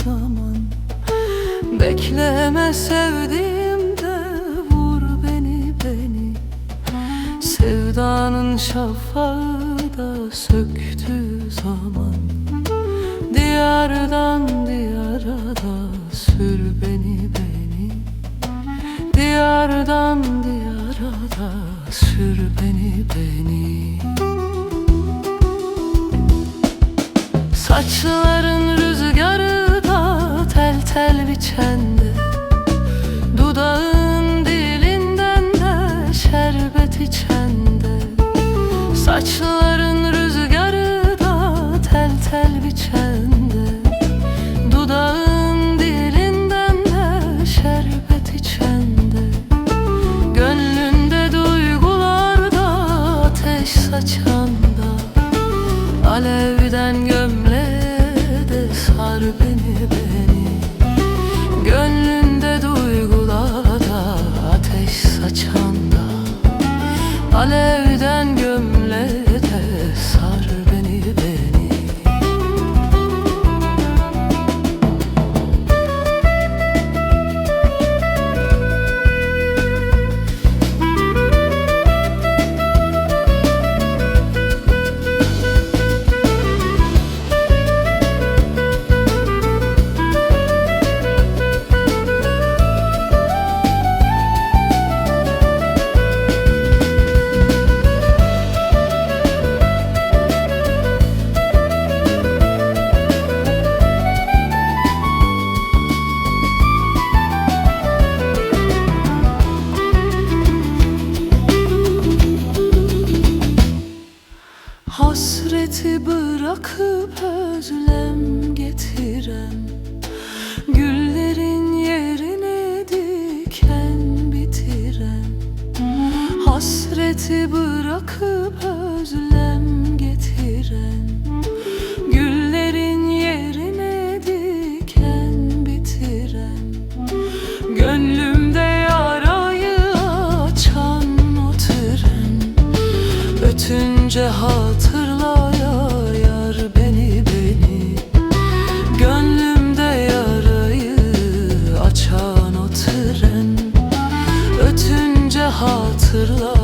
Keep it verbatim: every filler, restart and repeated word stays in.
zaman. Bekleme sevdiğim de vur beni beni. Sevdanın şafağı da söktüğü zaman. Diyardan diyara da sür beni beni. Diyardan diyara da sür beni beni. Saçların rüzgarı da tel tel biçende, dudağın dilinden de şerbet içende. Saçların rüzgarı da tel tel biçende, dudağın dilinden de şerbet içende. Gönlünde duygular da ateş saçanda, alevden gömle de sar beni beni. Gönlünde duygular da ateş saçanda, alevden gömle de sar beni beni. Hasreti bırakıp özlem getiren, güllerin yerine diken bitiren. Hasreti bırakıp özlem getiren, güllerin yerine diken bitiren. Gönlümde yarayı açan o tren, ötünce hatırlaya yar beni beni. Gönlümde yarayı açan o tren, ötünce hatırlaya